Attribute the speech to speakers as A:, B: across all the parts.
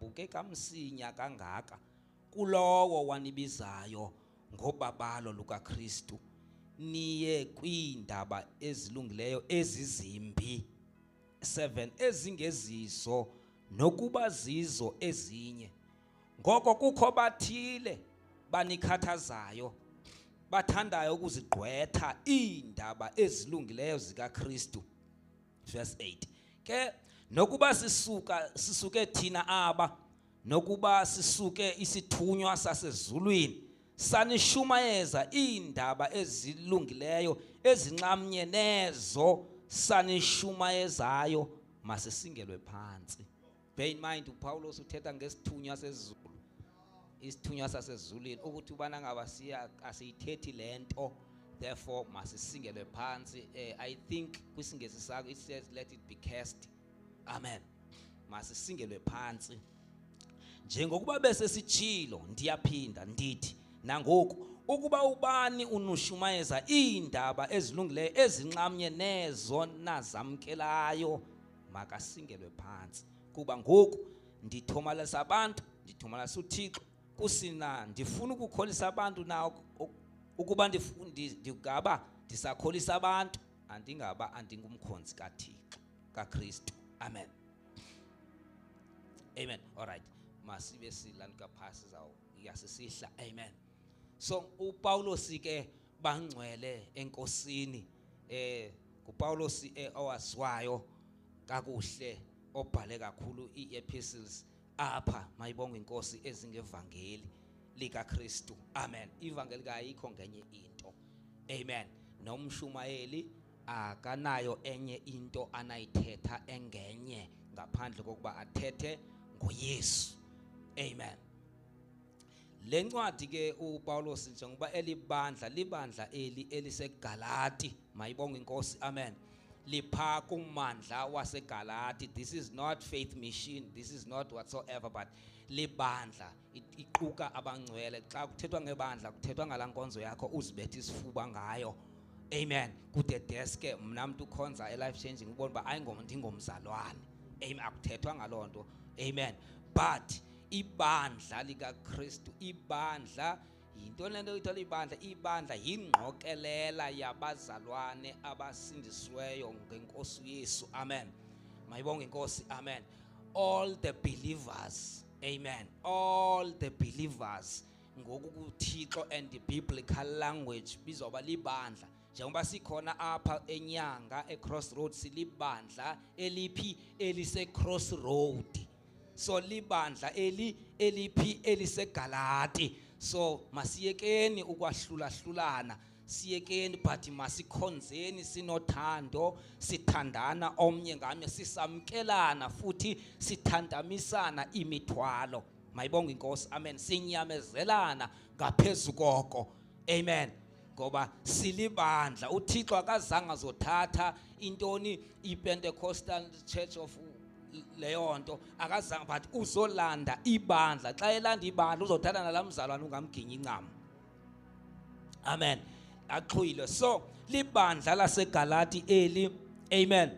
A: Niphambuke kamsinya kangaka kulowo wanibizayo ngobabalo lukaKristu niye kwiindaba ezilungileyo ezizimbi? 7 ezingezizo nokuba zizo ezinye. Ngoko kukho bathile banikhathazayo, bathandayo ukuzigqwetha iindaba ezilungileyo zikaKristu. Verse 8: Ke nokuba sisuke thina aba, nokuba sisuke isithunywa sasezulwini, sanishumayeza iindaba ezilungileyo ezinxamnye nezo sanishumayezayo, masisingelwe phantsi. Bear in mind, uPawulos uthetha ngesithunywa sezulu, isithunywa sasezulwini, ukuthi ubana ngaba siya asiyithethi lento, therefore masisingelwe phantsi. I think kwisingesi sakho it says, "Let it be cursed." Amen. Masisingelwe phantsi. Njengokuba bese sitshilo, ndiyaphinda ndithi nangoku, ukuba ubani unushumayeza iindaba ezilungileyo ezinxamnye nezo nazamkelayo, makasingelwe phantsi. Kuba ngoku ndithomalisa abantu, ndithomalisa uThixo kusina ndifuna ukukholisa abantu na? Ukuba ndingaba ndisakholisa abantu, andingaba andingumkhonzi kaThixo, kaKristu. Amen, amen. All right, masibe silanuka phasi, yasisihla. Amen. So uPawulos ke, bangcwele enkosini, nguPawulos owaziwayo kakuhle, obhale kakhulu ii-epistles apha, mayibonge inkosi, ezingevangeli likaKristu. Amen. Ivangeli kayikho ngenye into. Amen. Nomshumayeli akanayo enye into anayithetha engenye ngaphandle kokuba athethe ngoYesu. Amen. Le ncwadi ke uPawulos, njengoba elibandla, libandla eli eliseGalati, mayibonge inkosi, amen, lipha kummandla waseGalati. This is not Faith Mission, this is not whatsoever, but libandla iquka abangcwele. Xa kuthethwa ngebandla, kuthethwa ngalaa nkonzo yakho uzibetha isifuba ngayo. Amen. Kude deske mna mntu ukhonza e-Life Changing, ubona uba ndingomzalwane. Amen. Akuthethwa ngaloo nto. Amen. But ibandla likaKristu, ibandla yintoni? Le nto ithiwa libandla, ibandla yingqokelela yabazalwane abasindisiweyo ngenkosi uYesu. Amen. Mayibonge inkosi. Amen. All the believers, amen, all the believers ngokukuThixo and the biblical language bizawuba libandla. Njengoba sikhona apha enyanga eCrossroad, silibandla eliphi? Elise-Crossroad. So libandla eli eliphi? EliseGalati. So masiyekeni ukwahlulahlulana, siyekeni, but masikhonzeni sinothando, sithandana omnye ngamnye, sisamkelana futhi sithandamisana imithwalo. Mayibonge inkosi. Amen. Sinyamezelana ngaphezu koko. Amen. Ngoba silibandla. UThixo akazange azothatha intoni, iPentecostal Church of leyo nto, akazange, but uzolanda ibandla. Xa elanda ibandla, uzothatha nalamzalwane ungamginyi incam. Amen. Axhwile. So libandla laseGalati eli, amen,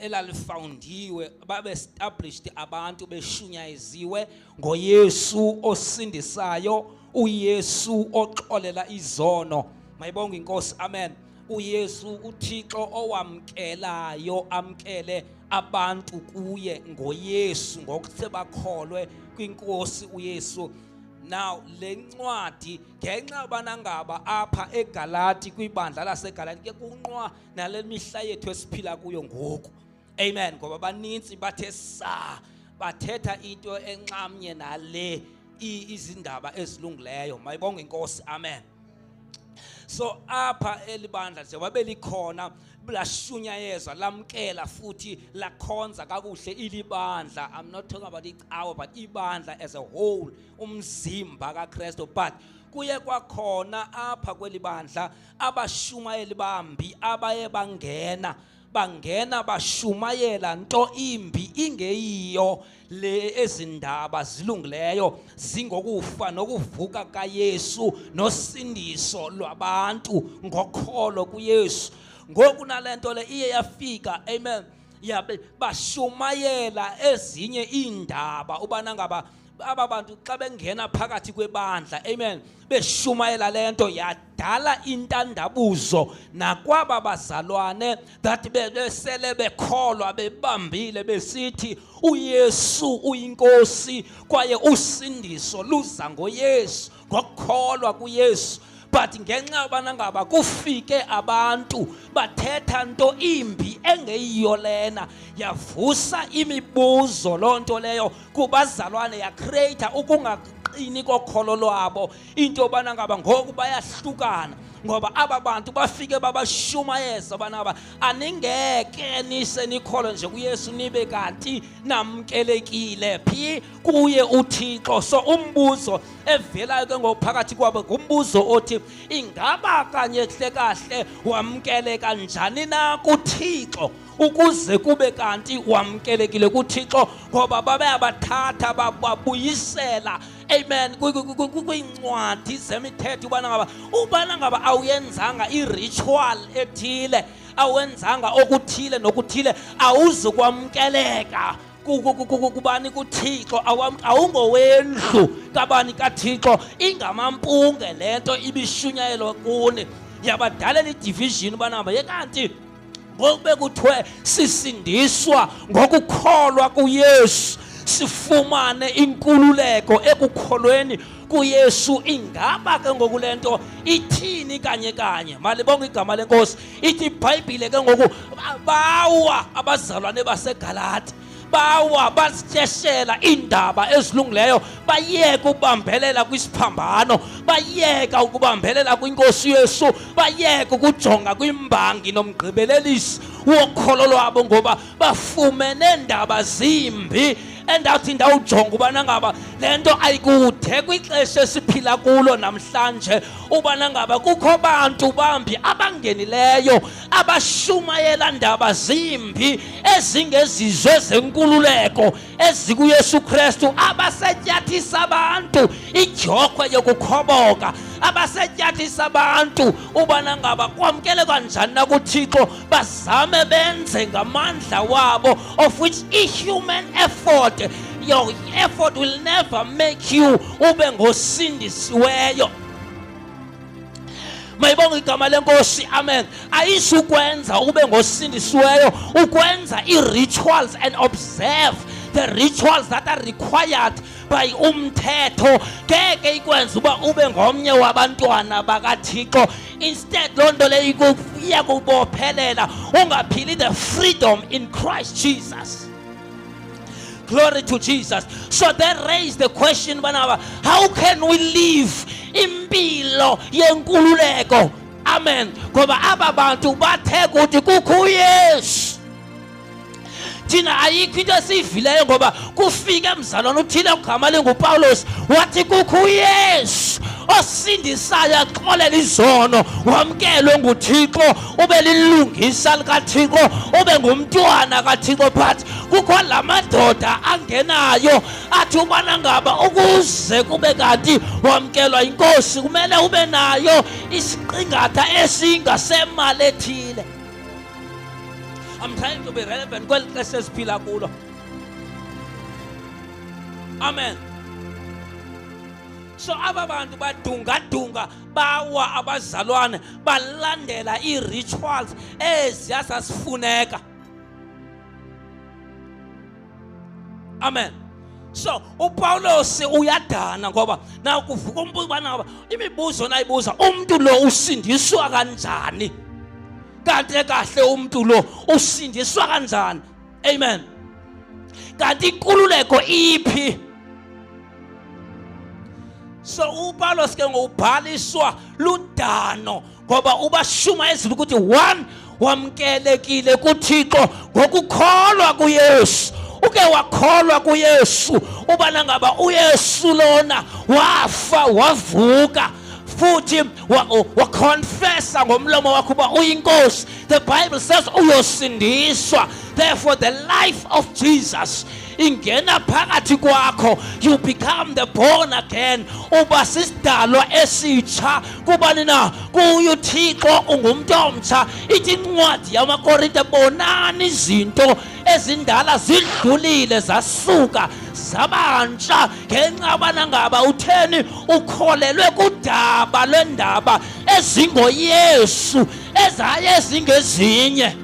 A: elalifoundiwe, babe established abantu, beshunyayiziwe ngoYesu osindisayo, uYesu oxolela izono. Mayibonge inkosi. Amen. UYesu, uThixo owamkelayo, amkele abantu kuye ngoYesu, ngokuthe bakholwe kwinkosi uYesu. Now le ncwadi, ngenxa yobana ngaba apha eGalati, kwibandla laseGalati ke, kunqwa nale mihla yethu esiphila kuyo ngoku. Amen. Ngoba baninzi bathe saa bathetha into enxamnye nale izindaba ezilungileyo. Mayibonge inkosi. Amen. So apha elibandla, njengoba belikhona, lashunyayezwa, lamkela futhi lakhonza kakuhle ilibandla. I'm not talking about icawa, but ibandla as a whole, umzimba kaKristu. But kuye kwakhona apha kweli bandla abashumayeli bambi abaye bangena bashumayela nto imbi ingeyiyo le ezindaba zilungileyo zingokufa nokuvuka kaYesu nosindiso lwabantu ngokholo kuYesu. Ngoku nalento le iye yafika, amen. Yabe bashumayela ezinye iindaba ubana ngaba aba bantu xa bengena phakathi kwebandla, amen, beshumayela le nto yadala intandabuzo nakwaba bazalwane that besele bekholwa bebambile besithi uYesu uyinkosi kwaye usindiso luza ngoYesu ngokukholwa kuYesu. But ngenxa yobana ngaba kufike abantu bathetha nto imbi engeyiyo lena, yavusa imibuzo loo nto leyo kubazalwane, yacreata ukungaqini kokholo lwabo, into yobana ngaba ngoku bayahlukana ngoba aba bantu bafike babashumayeza ubana ngaba aningeke nise nikholwe nje kuYesu nibe kanti namkelekile phi kuye uThixo. So umbuzo evelayo ke ngoku phakathi kwabo ngumbuzo othi ingaba kanye hle kahle wamkeleka njani na kuThixo ukuze kube kanti wamkelekile kuThixo, ngoba babeyabathatha bababuyisela, amen, kwiincwadi zemithetho ubana ngaba awuyenzanga i-ritual ethile, awenzanga okuthile nokuthile, awuzukwamkeleka kubani kuThixo, awungowendlu kabani kaThixo. Ingamampunge le nto ibishunyayelwa kuni, yabadalela idivision ubana ngaba yekanti ngokube kuthiwe sisindiswa ngokukholwa kuYesu sifumane inkululeko ekukholweni kuYesu, ingaba ke ngoku le nto ithini kanye kanye? Malibonge igama lenkosi. Ithi iBhayibhile ke ngoku bawa abazalwane baseGalati, bawa bazityeshela iindaba ezilungileyo, bayeka ukubambelela kwisiphambano, bayeka ukubambelela kwinkosi Yesu, bayeka ukujonga kwimbangi nomgqibelelisi wokholo lwabo, ngoba bafumene ndaba zimbi. Endathi ndawujonga ubana ngaba le nto ayikude kwixesha esiphila kulo namhlanje, ubana ngaba kukho bantu bambi abangenileyo abashumayela ndaba zimbi ezingezizwe zenkululeko ezikuYesu Kristu, abasetyathisa abantu idyokhwe yokukhoboka, abasetyathisa abantu ubana ngaba kwamkeleka njani na kuThixo, bazame benze ngamandla wabo, of which i-human effort, your effort will never make you ube ngosindisiweyo. Mayibonge igama lenkosi, amen. Ayisukwenza ube ngosindisiweyo ukwenza i-rituals and observe the rituals that are required by umthetho, ngeke ikwenze uba ube ngomnye wabantwana bakaThixo. Instead loo nto leyo iyakubophelela ungaphili the freedom in Christ Jesus. Glory to Jesus. So they raised the question banaba, how can we live impilo yenkululeko? Amen. Ngoba aba bantu bathe kuthi kukho uYesu, thina ayikho into esiyivileyo, ngoba kufike mzalwane uthile ogama linguPawulos wathi kukho uYesu osindisayo axolela izono, wamkelwe nguThixo, ube lilungisa likaThixo, ube ngumntwana kaThixo. But kukho la madoda angenayo athi ubana ngaba ukuze kube kanti wamkelwa inkosi kumele ube nayo isiqingatha esingasemali ethile. I'm trying to be relevant kweli xesha esiphila kulo. Amen. So aba bantu badungadunga bawa abazalwane balandela ii-rituals eziya zasifuneka. Amen. So uPawulos uyadana ngoba na kuvuka umbuzo bana imibuzo nayibuza umuntu lo usindiswa kanjani? Kanti kahle umuntu lo usindiswa kanjani? Amen. Kanti inkululeko iphi? So uPawulos ke ngobhaliswa ludano ngoba ubashumayezile ukuthi one wamkelekile kuThixo ngokukholwa kuYesu. Uke wakholwa kuYesu ubana ngaba uYesu lona wafa wavuka futhi waconfessa ngomlomo wakho uba uyinkosi, the Bible says uyosindiswa. Therefore the life of Jesus ingena phakathi kwakho, you become the born again, uba sisidalwa esitsha. Kubani na? Kuye uThixo, ungumntu omtsha. Ithi incwadi yamaKorinte, bonani izinto ezindala zidlulile, zasuka zabantsha, ngenxa yobana ngaba utheni? Ukholelwe kudaba lwendaba ezingoYesu ezaye zingezinye.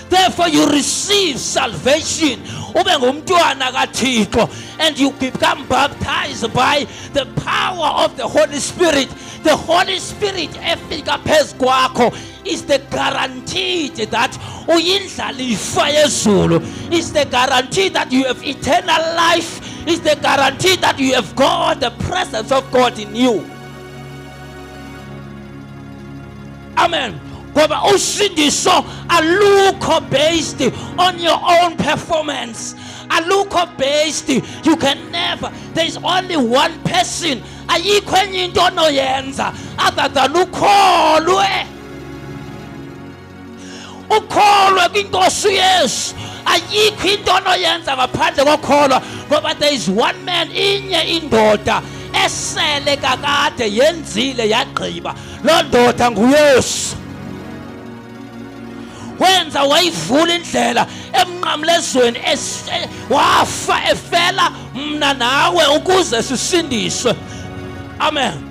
A: Therefore you receive salvation, ube ngumntwana kaThixo, and you become baptized by the power of the Holy Spirit. The Holy Spirit efika phezu kwakho is the guaranteed that uyindlalifa yezulu, is the guarantee that you have eternal life, is the guarantee that you have got the presence of God in you. Amen. Ngoba usindiso alukho based on your own performance, alukho based, you can never, there is only one person, ayikho enye into onoyenza other than ukholwe, ukholwe kwinkosi uYesu. Ayikho into onoyenza ngaphandle kokholwa, ngoba there is one man, inye indoda esele kakade yenzile yagqiba, loo ndoda nguYesu. Wenza wayivula indlela emnqamlezweni, wafa efela mna nawe ukuze sisindiswe. Amen.